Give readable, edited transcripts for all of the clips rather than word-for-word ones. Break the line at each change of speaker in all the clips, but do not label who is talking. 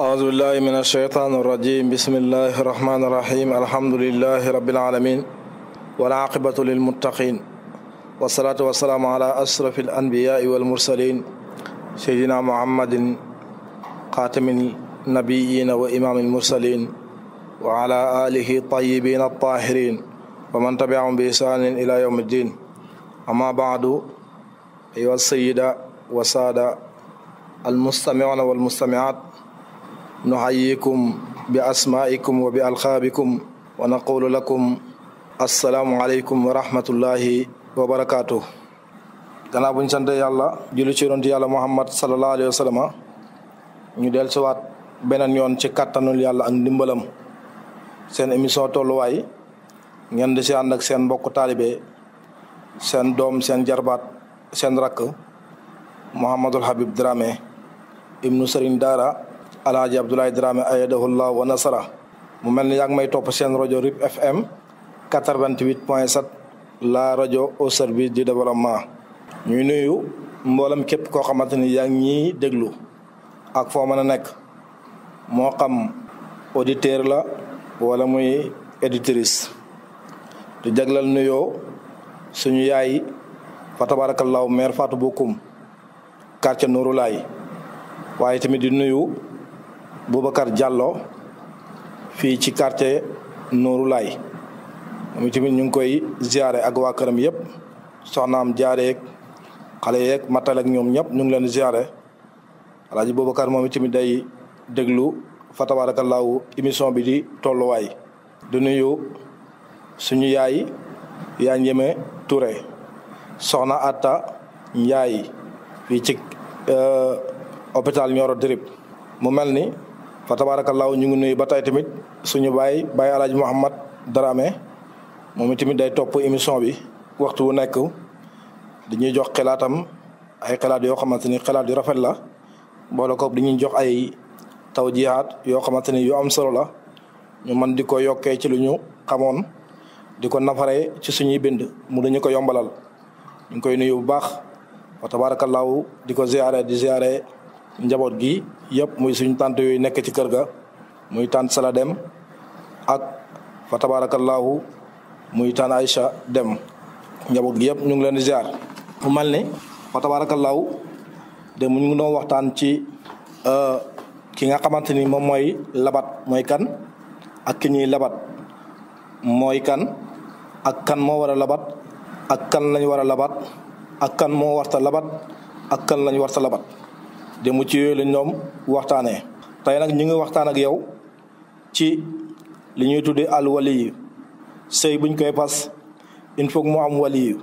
أعوذ بالله من الشيطان الرجيم بسم الله الرحمن الرحيم الحمد لله رب العالمين والعاقبة للمتقين والصلاة والسلام على أشرف الأنبياء والمرسلين سيدنا محمد خاتم النبيين وإمام المرسلين وعلى آله الطيبين الطاهرين ومن تبعهم بإحسان إلى يوم الدين أما بعد أيها السيدة والسادة المستمعون والمستمعات نحييكم بأسمائكم وبألقابكم ونقول لكم السلام عليكم ورحمة الله وبركاته. gannaaw bu ñu sant yàlla julli ci yonent yàlla Muhammad sallallahu alayhi wa sallam ñu del siwaat beneen yoon ci kattanul yàlla ak ndimbalam seen émission tolluwaay ngeen di si ànd ak seen mbokku taalibe seen doom seen jarbaat seen rakk Mouhamadul Habib Dramé ibnu Serigne Daara Alhaji Abdoulaye Dramé ayadahullah wa nasara mu mel ni yaa ngi may topp seen rajo RIP FM 88.7 la rajo au service du développement. ñuy nuyu mboolem képp koo xamante ni yaa ngi ñiy déglu ak foo mën a nekk moo xam auditeur la wala muy éditrice di jaglal nuyoo suñu yaay fa tabarakallahu maire Fatou Bokoum quartier Nouroulaye waaye tamit di nuyu Boubacar Diallo fii ci quartier Nouroulaye moom tamit ñu ngi koy ziare ak waa këram yëpp soxnaam jaareeg xale yeeg matal ak ñoom ñëpp ñu ngi leen di ziare Alaaji Boubacar moom tamit day déglu fa tabarakallahu émission bi di tolluwaay di nuyu suñu yaay yaa Njeme Touré soxna Atta Ndiaye fii ci hôpital Nioro Dirib mu mel ni fa tabarakallahu ñu ngi nuyu ba tey tamit suñu baay Alaaji Mouhamad Dramé moom tamit day topp émission bi waxtu wu nekk dañuy jox xalaatam ay xalaat yoo xamante ni xalaat yu rafet la boole ko dañuy jox ay tawjihaat yoo xamante ni yu am solo la ñu mën di ko yokkee ci lu ñu xamoon di ko nafaree ci suñuy bind mu dañu ko yombalal ñu ngi koy nuyu bu baax fa tabarakallahu di ko ziare njaboot gi yëpp muy suñu tante yooyu nekk ci kër ga muy tante Sala Dem ak fa tabarakallahu muy tante Aïcha Dem njaboot gi yëpp ñu ngi leen di ziar mu mel ni fa tabarakallahu de mu ngi doon waxtaan ci ki nga xamante ni moom mooy labat mooy kan ak ki ñuy labat mooy kan ak kan moo war a labat ak kan lañ war a labat ak kan moo warta labat ak kan lañ warta labat de mu ci yooyu lañ ñoom waxtaanee tey nag ñu ngi waxtaan ak yow ci li ñuy tuddee al waliyu sëy buñ koy pas il faut mu am waliyu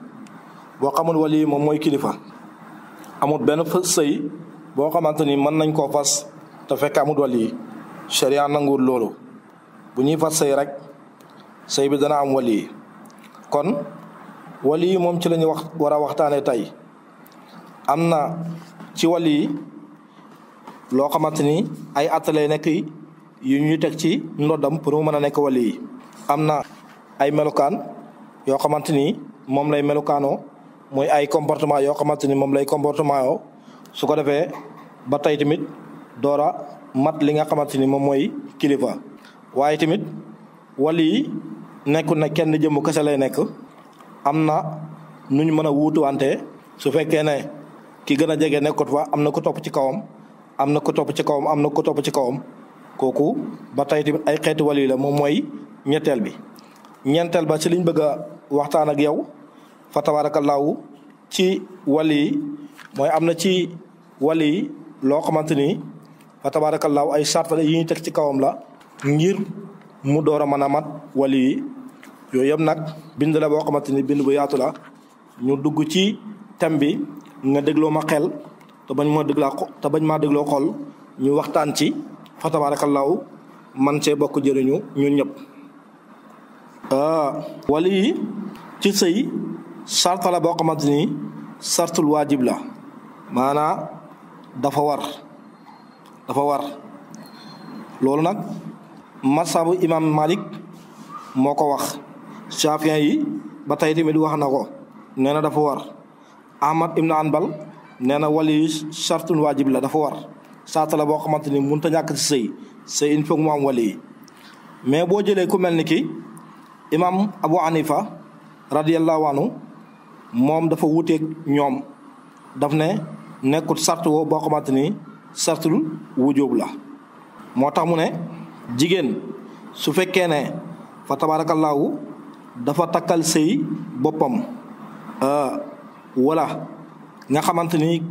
boo xamul waliyu moom mooy kilifa amul benn sëy boo xamante ni mën nañ koo fas te fekk amul waliyu sharia nanguwul loolu bu ñuy fas sëy rek sëy bi dana am waliyu kon waliyu moom ci la ñu war a waxtaanee tey am na ci waliyu loo xamante ni ay at lay nekk yu ñuy teg ci ndoddam pour mu mën a nekk waliyu am na ay melukaan yoo xamante ni moom lay melukaanoo muy ay comportement yoo xamante ni moom lay comportement yoo su ko defee ba tey tamit doora mat li nga xamante ni moom mooy kilifa waaye tamit waliyu nekkul na kenn jëmm kese lay nekk am na nuñ mën a wuutuwante su fekkee ne ki gën a jege nekkut fa am na ko topp ci kawam am na ko topp ci kawam am na ko topp ci kawam kooku ba tey tamit ay xeeti waliyu la moom mooy ñetteel bi ñeenteel ba ci liñ bëgg a waxtaan ak yow fa tabarakallahu ci waliyu mooy am na ci waliyu loo xamante ni fa tabarakallahu ay sart yi ñuy teg ci kawam la ngir mu door a mën a mat waliyu yooyu yëpp nag bind la boo xamante ni bind bu yaatu la ñu dugg ci thème bi nga dégloo ma xel te bañ maa dégloo xol ñu waxtaan ci fa tabarakallahu man cee bokk jëriñu ñun ñëpp waliyu ci sëy sart la boo xamante ni sartul waajib la maanaa dafa war loolu nag masabu imam Malik moo ko wax Shafi'i yi ba tey tamit wax na ko nee na dafa war Ahmad ibn Hanbal nee na waliyu sartul waajib la dafa war saata la boo xamante ni mënut a ñàkk ci sëy il faut mu am wali yi mais boo jëlee ku mel ni ki imam Abu Hanifa radiyallahu anhu moom dafa wuteeg ñoom daf ne nekkul sart woo boo xamante ni sartul wujub la moo tax mu ne jigéen su fekkee ne fa tabarakallahu dafa takkal sëy boppam wala nga xamante ni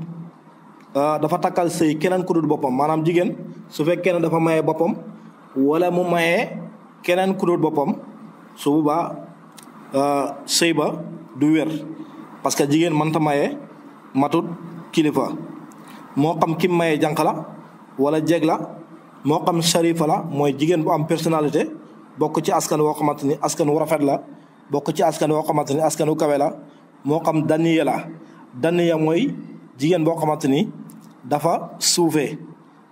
dafa takkal sëy keneen ku dul boppam maanaam jigéen su fekkee ne dafa maye boppam wala mu maye keneen ku dul boppam su boobaa sëy ba du wér parce que jigéen mënta maye matut kilifa moo xam kim maye jànq la wala jeeg la moo xam sharifa la mooy jigéen bu am personnalité bokk ci askan woo xamante ni askan wu rafet la bokk ci askan woo xamante ni askan wu kawe la moo xam daniya la daniya mooy jigéen boo xamante ni dafa suufee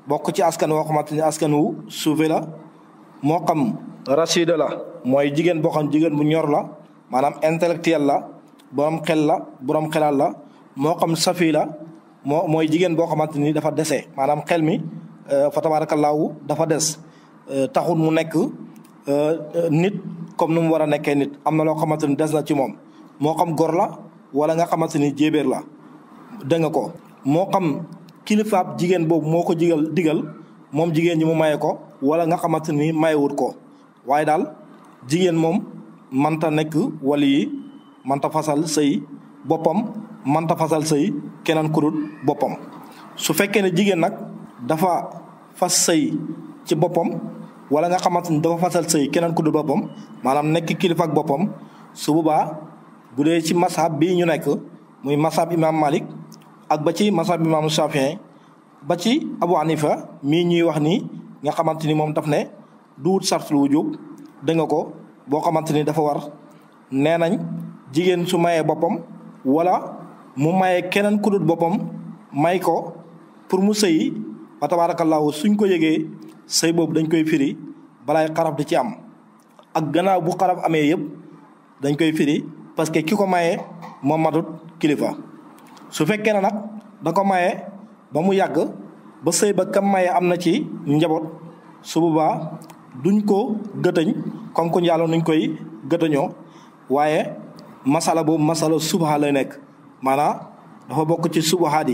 bokk ci askan woo xamante ni askan wu suufee la moo xam rachida la mooy jigéen boo xam jigéen bu ñor la maanaam intellectuel la borom xel la borom xelaat la moo xam safi la mooy jigéen boo xamante ni dafa dese maanaam xel mi fa tabaarakallaahu dafa des taxul mu nekk nit comme nu mu war a nekkee nit am na loo xamante ni des na ci moom moo xam gor la wala nga xamante ni jéebéer la dégg nga ko moo xam kilifaab jigéen boobu moo ko digal moom jigéen ñi mu maye ko wala nga xamante ni mayewut ko waaye daal jigéen moom manta nekk wali yi manta fasal sëy boppam manta fasal sëy keneen ku dul boppam su fekkee ne jigéen nag dafa fas sëy ci boppam wala nga xamante ni dafa fasal sëy keneen ku dul boppam maanaam nekk kilifa ak boppam su boobaa bu dee ci masab bii ñu nekk muy masab imam Malik ak ba ci masab imam Shafii ba ci Abu Hanifa mii ñuy wax ni nga xamante ni moom daf ne duwut sartul wujub dégg nga ko boo xamante ni dafa war nee nañ jigéen su mayee boppam wala mu mayee keneen ku dul boppam may ko pour mu sëyi fa tabaarakallaahu suñ ko yëgee sëy boobu dañ koy firi balaay xaraf di ci am ak gannaaw bu xaraf amee yëpp dañ koy firi parce que ki ko mayee moom matut kilifa su fekkee ne nag da ko mayee ba mu yàgg ba sëy ba kam mayee am na ci njaboot su boobaa duñ ko gëtëñ comme ku njaaloo nuñ koy gëtëñoo waaye masala boobu masala subha lay nekk maanaam dafa bokk ci subahaat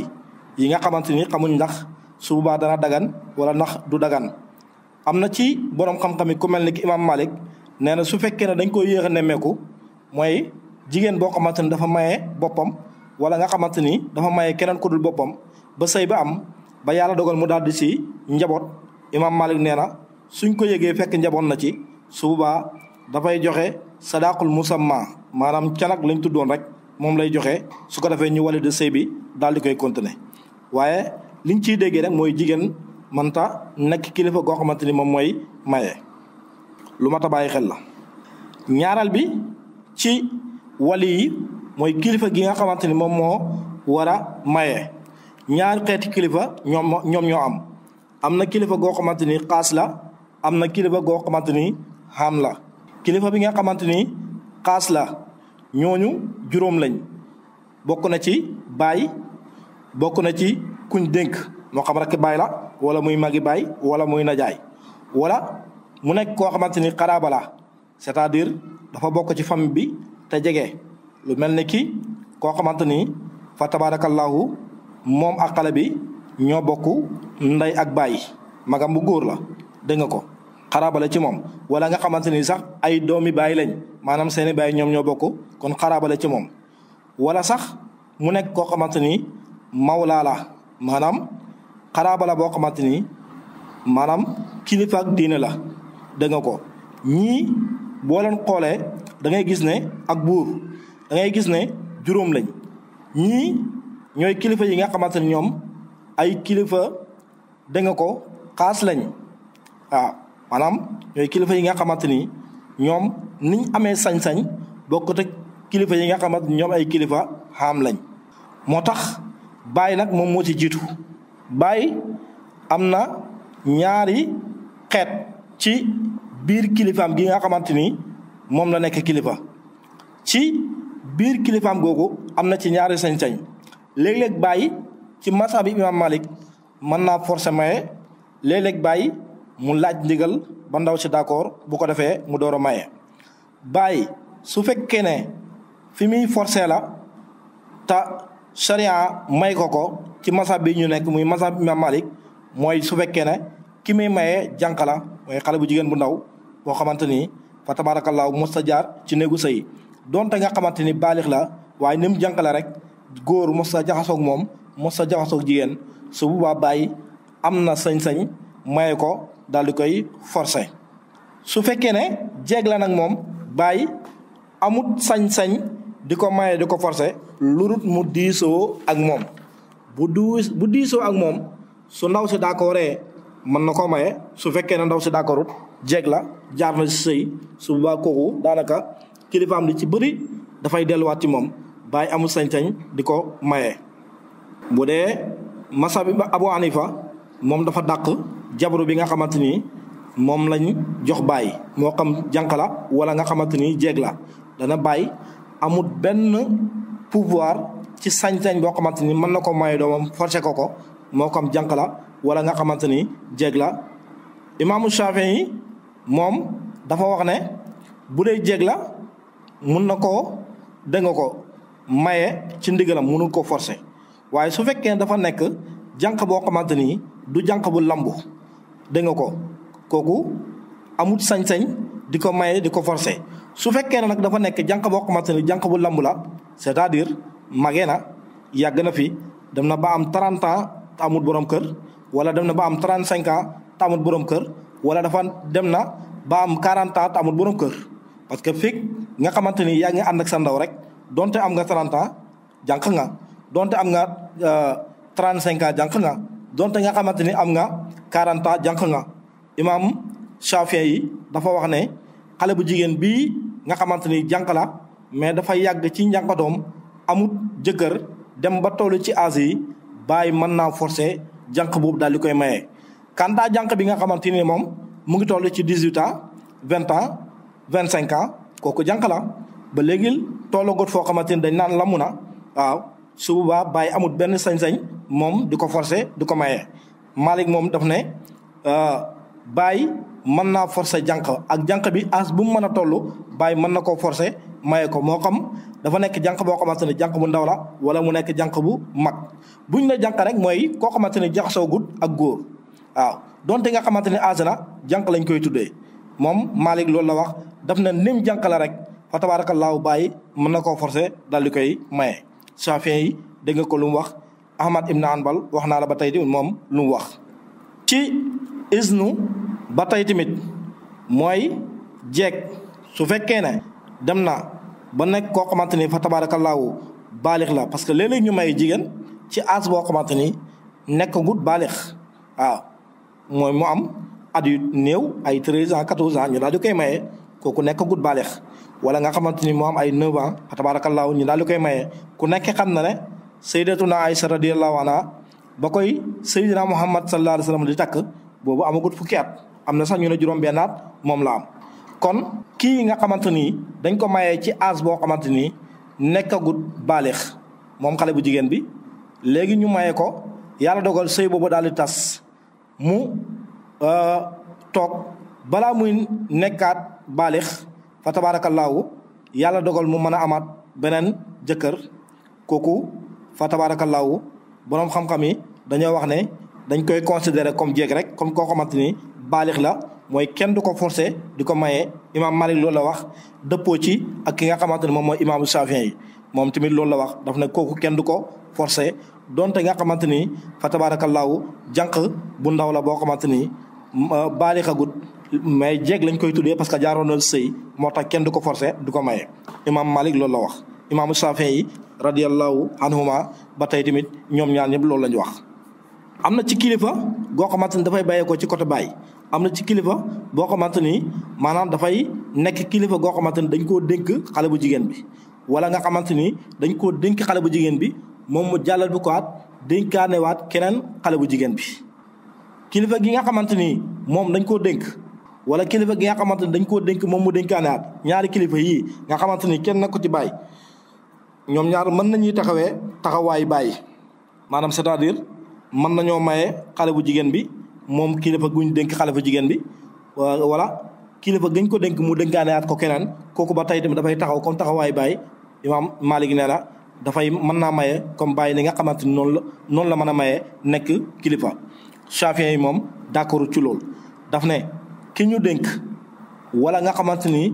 yi nga xamante ni xamuñ ndax su boobaa dana dagan wala ndax du dagan am na ci borom xam-xam yi ku mel ni ki imam Malik nee na su fekkee ne dañ koy yéex a nemmeeku mooy jigéen boo xamante ni dafa maye boppam wala nga xamante ni dafa maye keneen ku dul boppam ba sëy ba am ba yàlla dogal mu daal di si njaboot imam Malik nee na suñ ko yëgee fekk njaboot na ci su boobaa dafay joxe sadaqul musamma maanaam canag lañ tuddoon rek moom lay joxe su ko defee ñu wali de sëy bi daal di koy continuer waaye liñ ciy déggee rek mooy jigéen mënta nekk kilifa goo xamante ni moom mooy maye lu mat a bàyyi xel la. ñaareel bi ci wali yi mooy kilifa gi nga xamante ni moom moo war a maye ñaar xeeti kilifa ñoom ñoo am na kilifa goo xamante ni xaas la am na kilifa goo xamante ni xam la kilifa bi nga xamante ni xaas la ñooñu juróom lañ bokk na ci baay bokk na ci kuñ dénk moo xam rek baay la wala muy magi baay wala muy najaay wala mu nekk koo xamante ni xaraaba la c'est-à-dire dafa bokk ci famille bi te jege lu mel ni ki koo xamante ni fa tabarakallahu moom ak xale bi ñoo bokk ndey ak baay magam bu góor la dégg nga ko xaraaba la ci moom wala nga xamante ni sax ay doomi baay lañ maanaam seeni baay ñoom ñoo bokk kon xaraaba la ci moom wala sax mu nekk koo xamante ni mawlaa la maanaam xaraaba la boo xamante ni maanaam kilifa ak diine la dégg nga ko ñii boo leen xoolee da ngay gis ne ak buur da ngay gis ne juróom lañ ñii ñooy kilifa yi nga xamante ni ñoom ay kilifa dégg nga ko xaas lañ waaw maanaam ñooy kilifa yi nga xamante ni ñoom niñ amee sañ-sañ bokkut ak kilifa yi nga xamante ni ñoom ay kilifa xaam lañ moo tax baay nag moom moo ci jiitu baay am na ñaari xeet ci biir kilifaam gi nga xamante ni moom la nekk kilifa ci biir kilifaam googu am na ci ñaari sañ-sañ léeg-léeg baay ci mazhab bi imam Malik mën naa forcer maye léeg-léeg baay mu laaj ndigal ba ndaw si d'accord bu ko defee mu door a maye baay su fekkee ne fi muy forcer la te sharia may ko ci masab bi ñu nekk muy masab Imam Malik mooy su fekkee ne ki muy maye jànq la mooy xale bu jigéen bu ndaw boo xamante ni fa tabaarakallaahu mos a jaar ci néegu sëy donte nga xamante ni baalix la waaye ni mu jànq la rek góor mos a jaxasoog moom mos a jaxasoog jigéen su boobaa bàyyi am na sañ-sañ maye ko daal di koy forcer su fekkee ne jeeg la nag moom bàyyi amut sañ-sañ di ko maye di ko forcer lurut mu diisoo ak moom bu diisoo ak moom su ndaw si d'accordee mën na koo maye su fekkee ne ndaw si d'accordut jeeg la jaar na si sëy su boobaa kooku daanaka kilifaam li ci bëri dafay delluwaat ci moom bàyyi amul sañ-sañ di ko maye. bu dee masa bi Abu Hanifa moom dafa dàq jabaru bi nga xamante ni moom lañ jox bàyyi moo xam jànq la wala nga xamante ni jeeg la dana bàyyi amul benn pouvoir ci sañ-sañ boo xamante ni mën na ko maye doomam forcé ko moo xam jànq la wala nga xamante ni jeeg la. imaamu Shafii moom dafa wax ne bu dee jeeg la mun na koo dégg nga ko maye ci ndigalam munul ko forcer waaye su fekkee dafa nekk jànq boo xamante ni du jànq bu lambu dégg nga ko kooku amut sañ-sañ di ko maye di ko forcer su fekkee ne nag dafa nekk jànq boo xamante ni jànq bu lambu la c'est-à-dire magee na yàgg na fi dem na ba am 30 ans te amul borom kër wala dem na ba am 35 ans te amul borom kër wala dafa dem na ba am 40 ans te amul borom kër parce que fii nga xamante ni yaa ngi ànd ak sa ndaw rek donte am nga 30 ans jànq nga donte am nga 35 ans jànq nga donte nga xamante ni am nga 40 ans jànq nga imam Shafii yi dafa wax ne xale bu jigéen bii nga xamante ni jànq la mais dafa yàgg ci njànqatoom amut jëkkër dem ba tollu ci âge yi bàyyi mën naa forcer jànq boobu daal di koy maye. kanta jànq bi nga xamante ni moom mu ngi toll ci 18 ans 20 ans 25 ans kooku jànq la ba léegi tollagut foo xamante ni dañ naan lamu na waaw su boobaa bàyyi amut benn sañ-sañ moom di ko forcer di ko maye. Malik moom daf ne bàyyi mën naa forcer jànq ak jànq bi as bu mu mën a toll bàyyi mën na koo forcer maye ko moo xam dafa nekk jànq boo xamante ne jànq bu ndaw la wala mu nekk jànq bu mag buñ ne jànq rek mooy koo xamante ne jaxasoo gut ak góor waaw donte nga xamante ne âge na jànq lañ koy tuddee moom Malik loolu la wax daf na nim jànq la rek fa tabaarakallaahu bàyyi mën na koo forcer daal di koy maye. Shafii yi dégg nga ko lu mu wax Ahmad ibn Hanbal wax naa la ba tey moom lu mu wax ci isnu ba tey tamit mooy jeeg su fekkee ne dem na ba nekk koo xamante ni fa tabaarakallaahu baalix la parce que léeg-léeg ñu may jigéen ci âge boo xamante ni nekk gut baalix waaw mooy mu am at yu néew ay 13 ans 14 ans ñu daal di koy maye kooku nekk gut baalix wala nga xamante ni mu am ay 9 ans fa tabaarakallaahu ñu daal di koy maye ku nekk xam na ne sayyidatuna Aïcha radiyallahu anha ba koy sayyidina Muhammad sallallahu alayhi wa sallam di takk boobu amagut fukki at am na sax ñu ne juróom-benn at moom la am kon kii nga xamante ni dañ ko mayee ci âge boo xamante ni nekkagut baalix moom xale bu jigéen bi léegi ñu maye ko yàlla dogal sëy boobu daal di tas mu toog balaa muy nekkaat baalix fa tabaarakallaahu yàlla dogal mu mën a amaat beneen jëkkër kooku fa tabaarakallaahu boroom xam-xam yi dañoo wax ne dañ koy considérer comme jeeg rek comme koo xamante ni baalix la mooy kenn du ko forcer di ko maye imaam Malik loolu la wax dëppoo ci ak ki nga xamante ne moom mooy imaamu Shafii yi moom tamit loolu la wax daf ne kooku kenn du ko forcer donte nga xamante ni fa tabaarakallaahu jànq bu ndaw la boo xamante ni baalixagut mais jeeg lañ koy tuddee parce que jaaroon na sëy moo tax kenn du ko forcer du ko maye imaam Malik loolu la wax imaamu Shafii yi radiyallahu anhuma ba tey tamit ñoom ñaar ñëpp loolu lañu wax. am na ci kilifa goo xamante ni dafay bàyyeekoo ci côté baay am na ci kilifa boo xamante ni maanaam dafay nekk kilifa goo xamante ni dañ koo dénk xale bu jigéen bi wala nga xamante ni dañ koo dénk xale bu jigéen bi moom mu jàllal bu ko waat dénkaanewaat keneen xale bu jigéen bi. kilifa gi nga xamante ni moom dañ koo dénk wala kilifa gi nga xamante ni dañ koo dénk moom mu dénkaanewaat ñaari kilifa yii nga xamante ni kenn nekk ko ci baay ñoom ñaar mën nañuy taxawee taxawaayu baay maanaam c'est-à-dire mën nañoo maye xale bu jigéen bi moom kilifa guñ dénk xale bu jigéen bi wala kilifa gëñ ko dénk mu dénkaane at ko keneen kooku ba tey tamit dafay taxaw comme taxawaay baay imaam Malik nee na dafay mën naa maye comme baay li nga xamante ni noonu la mën a maye nekk kilifa. Chafi'i yi moom d'accord ci loolu daf ne ki ñu dénk wala nga xamante ni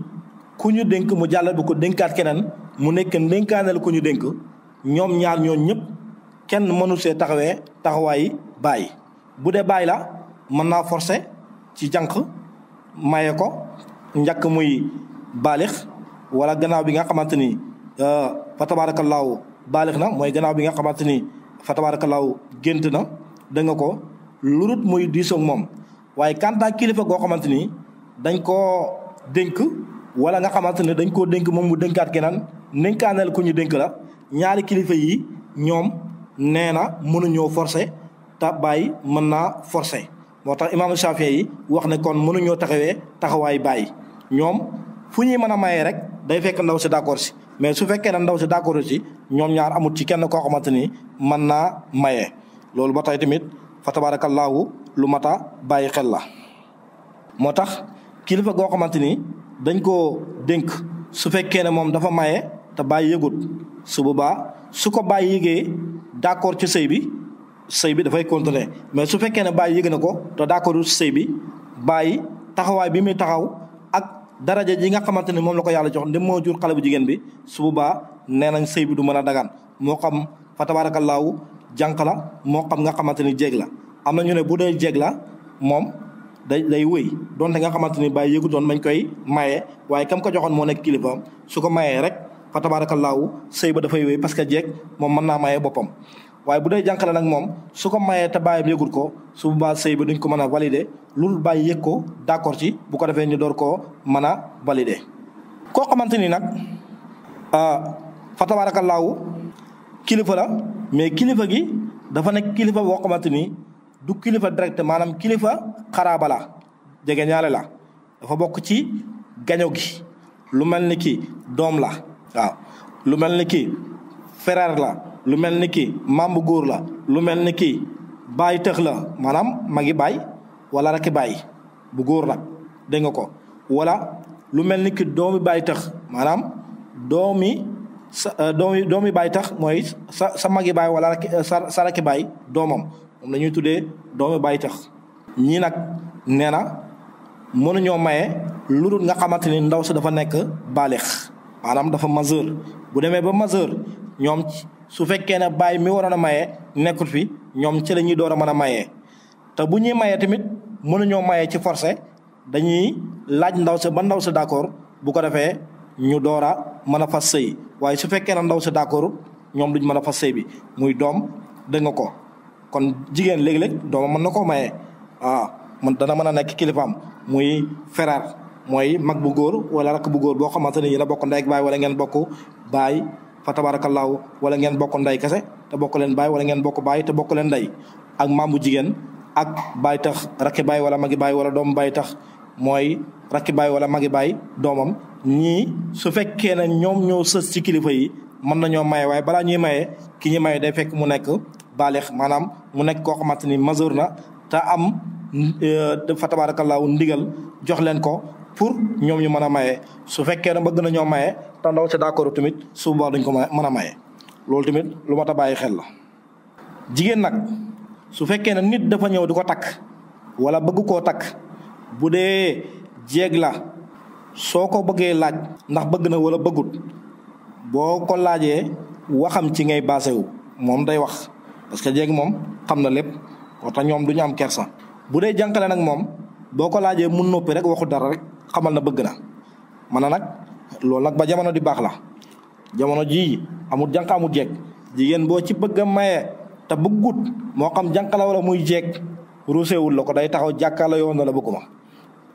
ku ñu dénk mu jàllal bu ko dénkaat keneen mu nekk dénkaaneel ku ñu dénk ñoom ñaar ñoo ñëpp kenn mënu see taxawee taxawaay baay bu dee baay la mën naa forcer ci jànq maye ko njëkk muy baalix wala gannaaw bi nga xamante ni fa tabaarakallaahu baalix na mooy gannaaw bi nga xamante ni fa tabaarakallaahu gént na da nga ko lurut muy diisoog moom waaye kantaa kilifa goo xamante ni dañ koo dénk wala nga xamante ne dañ koo dénk moom mu dénkaat keneen dénkaaneel ku ñu dénk la ñaari kilifa yi ñoom nee na mënuñoo forcer te bàyyi mën naa forcer moo tax imaamu Shafi'i yi wax ne kon mënuñoo taxawee taxawaay bàyyi ñoom fu ñuy mën a mayee rek day fekk ndaw si d'accord si mais su fekkee ne ndaw si d'accord si ñoom ñaar amut ci kenn koo xamante ni mën naa mayee loolu ba tey tamit fa tabaarakallaahu lu mat a bàyyi xel la. moo tax kilifa goo xamante ni dañ koo dénk su fekkee ne moom dafa maye te bàyyi yëgut su boobaa su ko bàyyi yëgee d'accord ci sëy bi dafay continuer mais su fekkee ne bàyyi yëg na ko te d'accord ci sëy bi bàyyi taxawaay bi muy taxaw ak daraja ji nga xamante ni moom la ko yàlla jox ndem moo jur xale bu jigéen bi su boobaa nee nañ sëy bi du mën a dagaan moo xam fa tabaarakallaahu jànq la moo xam nga xamante ni jéeg la am na ñu ne bu dee jéeg la moom day wëy donte nga xamante ni bàyyi yëgu doon bañ koy maye waaye kam ko joxoon moo nekk kilifaam su ko mayee rek fa tabaarakallaahu sëy ba dafay wëy parce que jéeg moom mën naa maye boppam waaye bu dee jànq la nag moom su ko mayee te bàyyam yëgul ko su boobaa sëy ba duñ ko mën a valider loolu bàyyi yëg ko d'accord ci bu ko defee ñu door koo mën a valider. koo xamante ni nag fa tabaarakallaahu kilifa la mais kilifa gi dafa nekk kilifa boo xamante ni du kilifa direct maanaam kilifa xaraaba la jege ñaale la dafa bokk ci gaño gi lu mel ni ki doom la waaw lu mel ni ki frère la lu mel ni ki maam bu góor la lu mel ni ki baay tëx la maanaam magi baay wala rakki baay bu góor nag dégg nga ko wala lu mel ni ki doomi baay tëx maanaam doomi baay tax mooy sa magi baay wala sa rakki baay doomam moom la ñuy tuddee doomi baay tax ñii nag nee na mënuñoo maye lu dul nga xamante ni ndaw si dafa nekk baalix maanaam dafa majeur bu demee ba majeur ñoom su fekkee ne baay mi waroon a maye nekkul fi ñoom ci la ñuy door a mën a mayee te bu ñuy mayee tamit mënuñoo mayee ci forcé dañuy laaj ndaw si ba ndaw si d'accord bu ko defee ñu door a mën a fas sëy waaye su fekkee ne ndaw si d'accord ñoom duñ mën a fas sëy bi muy doom dégg nga ko kon jigéen léeg-léeg doomam mën na koo mayee man dana mën a nekk kilifaam muy frère mooy mag bu góor wala rakk bu góor boo xamante ne yéen a bokk ndey ak baay wala ngeen bokk baay fa tabaarakallaahu wala ngeen bokk ndey kese te bokk leen baay wala ngeen bokk baay te bokk leen ndey ak maam bu jigéen ak baay tax rakki baay wala magi baay wala doomu baay tax mooy rakki baay wala magi baay doomam ñii su fekkee ne ñoom ñoo sës ci kilifa yi mën nañoo maye waaye balaa ñuy maye ki ñu maye day fekk mu nekk baaleex maanaam mu nekk koo xamante ni majeur na te am fa tabaarakallaahu ndigal jox leen ko pour ñoom ñu mën a maye su fekkee ne bëgg na ñoo maye te ndaw si d'accord tamit su boobaa duñ ko mën a maye loolu tamit lu mat a bàyyi xel la. jigéen nag su fekkee ne nit dafa ñëw di ko takk wala bëgg koo takk bu dee jéeg la soo ko bëggee laaj ndax bëgg na wala bëggut boo ko laajee waxam ci ngay basé wu moom day wax parce que jéeg moom xam na lépp moo tax ñoom du ñu am kersa bu dee jànkale nag moom boo ko laajee mun noppi rek waxu dara rek xamal na bëgg na man na nag loolu nag ba jamono di baax la jamono jii amul jànq amul jeeg jigéen boo ci bëgg a maye te bëggut moo xam jànq la wala muy jeeg ruusewul la ko day taxaw jàkkaarloo yoon na la bëgguma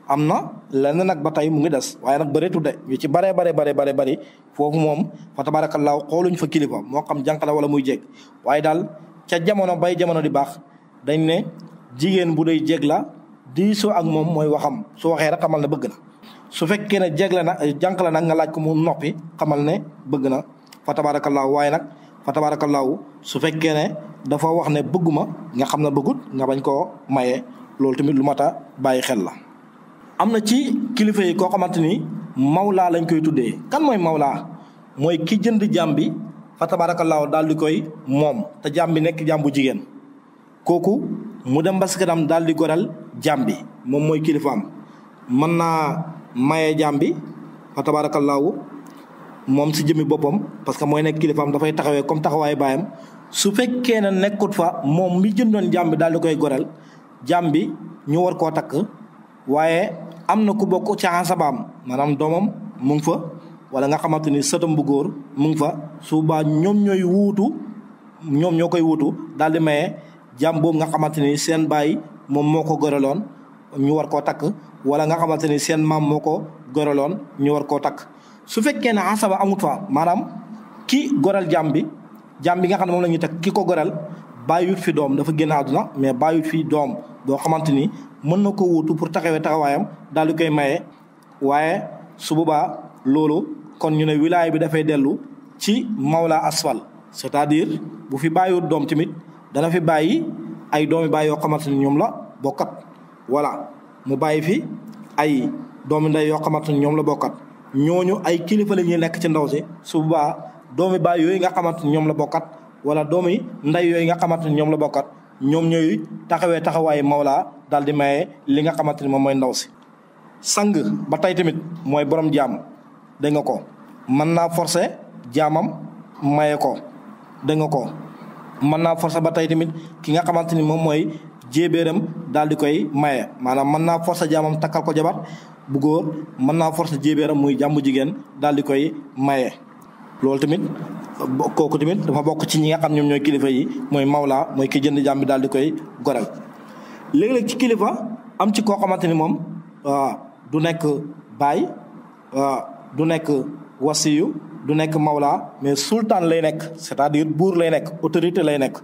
am na lenn nag ba tey mu ngi des waaye nag bëreetu de ñu ci bare bari foofu moom fa tabaarakallaahu xooluñ fa kilifa moo xam jànq la wala muy jeeg waaye daal ca jamono bay jamono di baax dañ ne jigéen bu dee jeeg la diisoo ak moom mooy waxam su waxee rek xamal ne bëgg na su fekkee ne jeeg la nag jànq la nag nga laaj ko mu noppi xamal ne bëgg na fa tabaarakallaahu waaye nag fa tabaarakallaahu su fekkee ne dafa wax ne bëgguma nga xam ne bëggut nga bañ koo maye loolu tamit lu mat a bàyyi xel la. am na ci kilifa yi koo xamante ni mawlaa lañ koy tuddee kan mooy mawlaa mooy ki jënd jaam bi fa tabaarakallaahu daal di koy moom te jaam bi nekk jaam bu jigéen kooku mu dem ba si kanam daal di goral jaam bi moom mooy kilifaam mën naa maye jaam bi fa tabaarakallaahu moom si jëmmi boppam parce que mooy nekk kilifaam dafay taxawee comme taxawaayu baayam su fekkee ne nekkut fa moom mi jëndoon jaam bi daal di koy goreel jaam bi ñu war koo takk waaye am na ku bokk ci asabaam maanaam doomam mu ngi fa wala nga xamante ni sëtam bu góor mu ngi fa suba ñoom ñoo koy wuutu daal di maye jaam boobu nga xamante ni seen baay moom moo ko goreloon ñu war koo takk wala nga xamante ni seen maam moo ko goreloon ñu war koo takk. su fekkee ne asaba amut fa maanaam ki gorel jaam bi nga xam ne moom la ñuy teg ki ko gorel bàyyiwut fi doom dafa génn àdduna mais bàyyiwut fi doom boo xamante ni mën na ko wuutu pour taxawee taxawaayam daal di koy maye waaye su boobaa loolu kon ñu ne wilaaya bi dafay dellu ci mawla asfal c'est-à-dire bu fi bàyyiwut doom tamit dana fi bàyyi ay doomi bàyyi yoo xamante ni ñoom la bokkat voilà mu bàyyi fi ay doomi ndey yoo xamante ni ñoom la bokkat ñooñu ay kilifa la ñuy nekk ci ndaw si su boobaa doomi baay yooyu nga xamante ni ñoom la bokkat wala doomi nday yooyu nga xamante ni ñoom la bokkat ñoom ñooy taxawee taxawaayu mawlaa daal di maye li nga xamante ni moom mooy ndaw si. sang ba tey tamit mooy borom jaam dégg nga ko mën naa forcer jaamam maye ko dégg nga ko mën naa forcer ba tey tamit ki nga xamante ni moom mooy jéebéeram daal di koy maye maanaam mën naa forcer jaamam takkal ko jabar bu góor mën naa forcer jéebéeram muy jàmbu jigéen daal di koy maye. loolu tamit kooku tamit dafa bokk ci ñi nga xam ñoom ñooy kilifa yi mooy mawla mooy ki jënd jaam bi daal di koy gorel. léeg-léeg ci kilifa am ci koo xamante ni moom du nekk baay du nekk wasiyu du nekk mawla mais sultaan lay nekk c'est-à-dire buur lay nekk autorité lay nekk.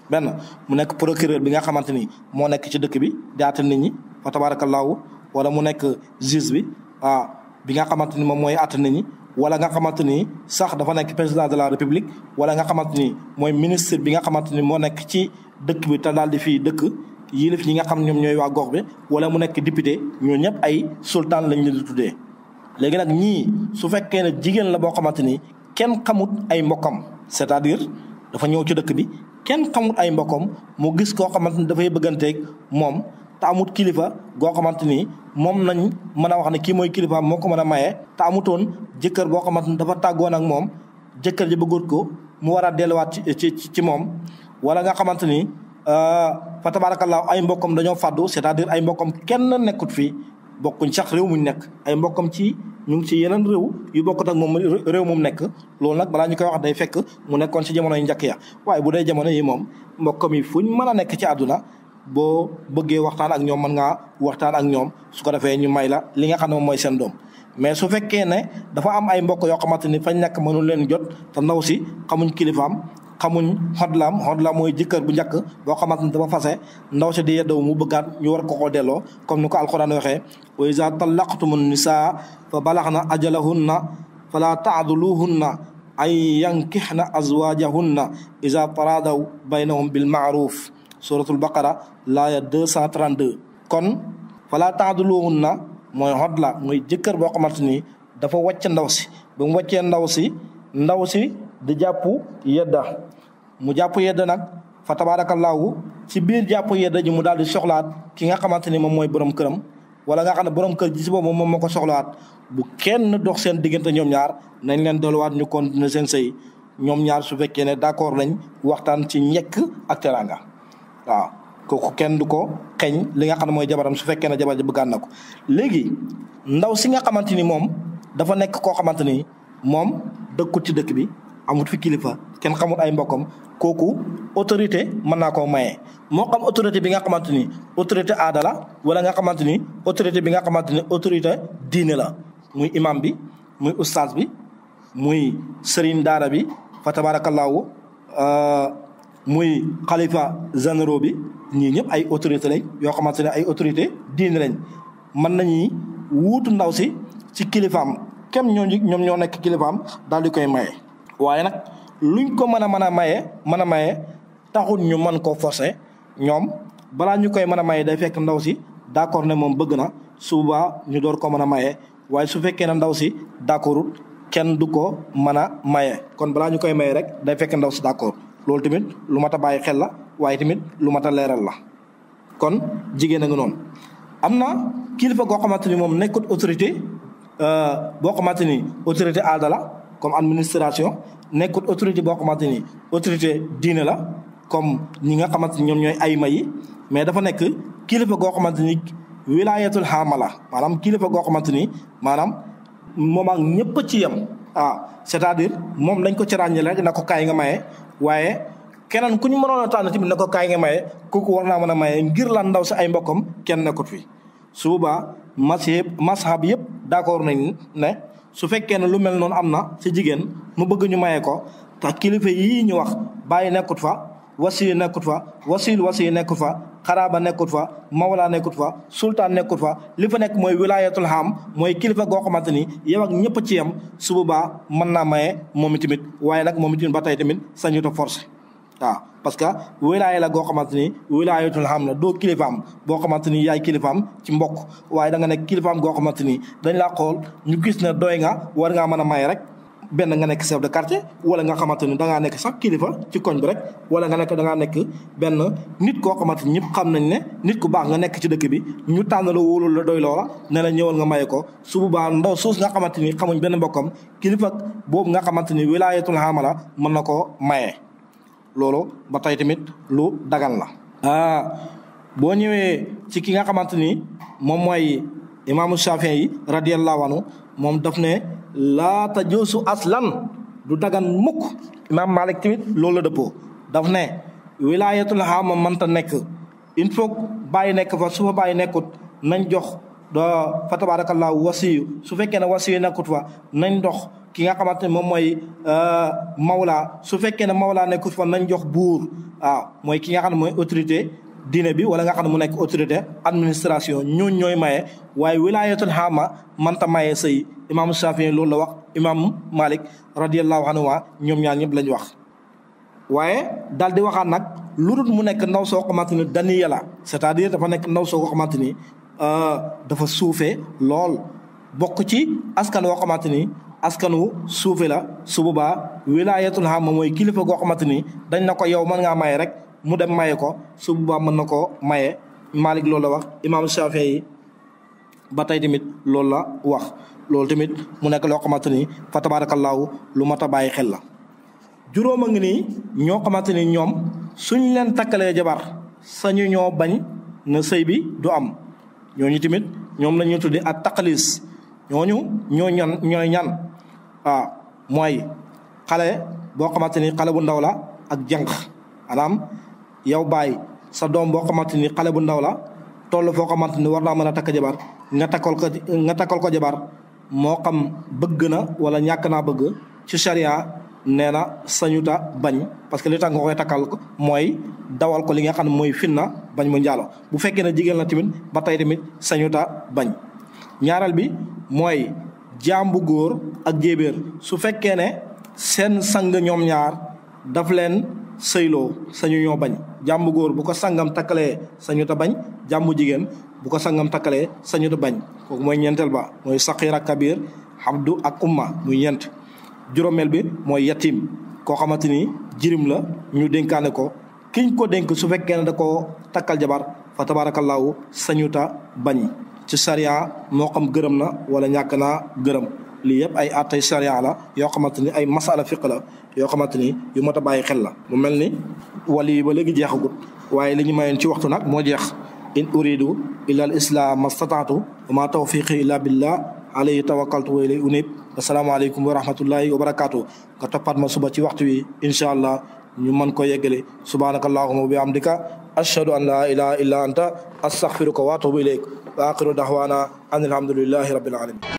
benn mu nekk procureur bi nga xamante ni moo nekk ci dëkk bi di àtte nit ñi fa tabaarakallaahu wala mu nekk juge bi bi nga xamante ni moom mooy àtte nit ñi wala nga xamante ni sax dafa nekk président de la république wala nga xamante ni mooy ministre bi nga xamante ni moo nekk ci dëkk bi te daal di fii dëkk yilif ñi nga xam ñoom ñooy waa gox bi wala mu nekk député ñoo ñëpp ay sultaan lañ leen di tuddee. léegi nag ñii su fekkee ne jigéen la boo xamante ni kenn xamut ay mbokkam c'est-à-dire dafa ñëw ci dëkk bi kenn xamut ay mbokkam mu gis koo xamante ni dafay bëgganteeg moom te amut kilifa goo xamante ni moom nañ mën a wax ne kii mooy kilifa moo ko mën a maye te amutoon jëkkër boo xamante ni dafa tàggoon ak moom jëkkër ji bëggoon ko mu war a delluwaat ci moom wala nga xamante ni fa tabaarakallaahu ay mbokkam dañoo fàddu c'est-à-dire ay mbokkam kenn nekkut fii bokkuñ sax réew muñ nekk ay mbokkam ñu ngi ci yeneen réew yu bokkut ak moom réew mu nekk loolu nag balaa ñu koy wax day fekk mu nekkoon ci jamono yu njëkk ya waaye bu dee jamono yi moom mbokkam yi fuñ mën a nekk ci àdduna boo bëggee waxtaan ak ñoom mën ngaa waxtaan ak ñoom su ko defee ñu may la li nga xam ne moom mooy seen doom. mais su fekkee ne dafa am ay mbokk yoo xamante ni fañ nekk mënul leen jot te ndaw si xamuñ kilifaam xamuñ xodlaam mooy jëkkër bu njëkk boo xamante ni dafa fase ndaw si di yeddaw mu bëggaat ñu war ko koo delloo comme ni ko alquran waxee wa iza tallaqtumu nisaa fa balaxna ajalahunna fala taaduluhunna ay yankixna azwajahunna iza taradaw baynahum bil maaruf suratul baqara laaya 232 kon fala taaduluhunna mooy xodla mooy jëkkër boo xamante ni dafa wàcc ndaw si ba mu wàccee ndaw si di jàpp yedda mu jàpp yedda nag fa tabaarakallaahu ci biir jàpp yedda ji mu daal di soxlaat ki nga xamante ni moom mooy borom këram wala nga xam ne borom kër ji si boobu moom moo ko soxlaat bu kenn dox seen diggante ñoom ñaar nañ leen dolliwaat ñu continuer seen sëy ñoom ñaar su fekkee ne d'accord nañ waxtaan ci njëkk ak teraanga waaw kooku kenn du ko xeeñ li nga xam ne mooy jabaram su fekkee ne jabar ji bëggaan na ko. léegi ndaw si nga xamante ni moom dafa nekk koo xamante ni moom dëkkut ci dëkk bi amut fi kilifa kenn xamul ay mbokkam kooku autorité mën naa koo maye moo xam autorité bi nga xamante ni autorité aada la wala nga xamante ni autorité bi nga xamante ni autorité diine la muy imam bi muy ustaas bi muy sëriñ daara bi fa tabaarakallaahu muy xalifa généraux bi ñii ñëpp ay autorité lañ yoo xamante ne ay autorité diine lañ mën nañuy wuutu ndaw si ci kilifaam kem ñoom ñoo nekk kilifaam daal di koy maye. waaye nag luñ ko mën a maye taxul ñu mën koo forcer ñoom balaa ñu koy mën a maye day fekk ndaw si d'accord ne moom bëgg na su boobaa ñu door ko mën a maye waaye su fekkee ne ndaw si d'accordul kenn du ko mën a maye kon balaa ñu koy maye rek day fekk ndaw si d'accord loolu tamit lu mat a bàyyi xel la waaye tamit lu mat a leeral la kon jigéen a ngi noonu. am na kilifa goo xamante ni moom nekkut autorité boo xamante ni autorité aada la comme administration nekkut autorité boo xamante ni autorité diine la comme ñi nga xamante ni ñoom ñooy ayma yi mais dafa nekk kilifa goo xamante ni wilaayatul xaama la maanaam kilifa goo xamante ni maanaam moom ak ñëpp ci yem c'est-à-dire moom dañ ko ci ràññale rek na ko kaay nga maye waaye keneen ku ñu mënoon a tànn tamit na ko kaay nga maye kooku war naa mën a maye ngir lan ndaw si ay mbokkam kenn nekkut fi su boobaa mashab yëpp d'accord nañ ne su fekkee ne lu mel noonu am na si jigéen mu bëgg ñu maye ko tax kilifa yii ñu wax bàyyi nekkut fa wasiyu nekkut fa wasiyu nekkut fa xaraaba nekkut fa mawla nekkut fa sultaan nekkut fa li fa nekk mooy wilaayatul xam mooy kilifa goo xamante ni yow ak ñëpp ci yam su boobaa mën naa maye moom itamit waaye nag moom itamit ba tey tamit sañu ta forcé waaw parce que wilaaya la goo xamante ni wilaayatul xam la doo kilifaam boo xamante ni yaay kilifaam ci mbokk waaye da nga nekk kilifaam goo xamante ni dañ laa xool ñu gis ne doy nga war ngaa mën a maye rek benn nga nekk chef de quartier wala nga xamante ni dangaa nekk sax kilifa ci koñ bi rek wala nga nekk dangaa nekk benn nit koo xamante ni ñëpp xam nañ ne nit ku baax nga nekk ci dëkk bi ñu tànn la wóolu la doy loola ne la ñëwal nga maye ko su boobaa ndaw suus nga xamante ni xamuñ benn mbokkam kilifa boobu nga xamante ni wilaayatul xamala mën na koo maye loolu ba tey tamit lu dagan la boo ñëwee ci ki nga xamante ni moom mooy imaamu Shafii yi radiyallahu anhu moom daf ne laa tajuusu aslan du dagan mukk imaam Malik tamit loolu la dëppoo daf ne wilaayatul xaama mënta nekk il faut bàyyi nekk fa su fa bàyyi nekkut nañ jox fa tabaarakallaahu wasiyu su fekkee ne wasiyu nekkut fa nañ dox ki nga xamante ne moom mooy mawla su fekkee ne mawla nekkut fa nañ jox buur mooy ki nga xam ne mooy autorité diine bi wala nga xam ne mu nekk autorité administration ñooy maye waaye wilaayatul xaama mënta maye sëy imaamu Shafii loolu la wax imaamu Malik radiyallahu anhu ñoom ñaar ñëpp lañ wax. waaye daal di waxaat nag lu dul mu nekk ndaw soo xamante ni daniya la c'est-à-dire dafa nekk ndaw soo xamante ni dafa suufee lool bokk ci askan woo xamante ni askanu suufe la su boobaa wilaayatul xaama mooy kilifa goo xamante ni dañ na ko yow mën ngaa maye rek mu dem maye ko su boobaa mën na koo maye Malik loolu la wax imaamu Shafii yi ba tey tamit loolu la wax loolu tamit mu nekk loo xamante ni fa tabaarakallaahu lu mat a bàyyi xel la. juróom a ngi nii ñoo xamante ni ñoom suñ leen takkalee jabar sañu ñoo bañ na sëy bi du am ñooñu tamit ñoom la ñuy tuddi ak taqalis ñooñu ñooy ñan mooy xale boo xamante ni xale bu ndaw la ak jànq maanaam yow baay sa doom boo xamante ni xale bu ndaw la toll foo xamante ni war naa mën a takk jabar nga takkal ko jabar moo xam bëgg na wala ñàkk naa bëgg ci charia nee na sañuta bañ parce que li tax nga koy takkal ko mooy dawal ko li nga xam ne mooy finna bañ mu njaalo bu fekkee ne jigéen la tamit ba tey tamit sañuta bañ. ñaareel bi mooy jaam bu góor ak jéebéer su fekkee ne seen sang ñoom ñaar daf leen sëyloo sañu ñoo bañ jaam bu góor bu ko sangam takkalee sañuta bañ jaam bu jigéen bu ko sangam takkalee sañuta bañ kooku mooy ñeenteel ba mooy saqiir ak kabir abdu ak umma muy ñeent. juróomeel bi mooy yatim koo xamante ni jirim la ñu dénkaane ko kiñ ko dénk su fekkee ne da koo takkal jabar fa tabaarakallaahu sañuta bañ ci sariya moo xam gërëm na wala ñàkk naa gërëm lii yëpp ay attay sariya la yoo xamante ni ay masala fiq la yoo xamante ni yu mot a bàyyi xel la mu mel ni wali yi ba léegi jeexagut waaye li ñu mayoon ci waxtu nag moo jeex in uridu illa al islam mastataatu wa ma tawfiqi illa billah alayhi tawakkaltu wa ilayhi unib asalaamaaleykum wa rahmatullahi wa barakaatu nga toppaat ma suba ci waxtu wi incha allah ñu mën ko yeggale subhanaka allahumma wa bihamdika ashhadu an la ilaha illa anta astaghfiruka wa atubu ilayk wa axiru dahwana an alhamdulillahi rabbil alamin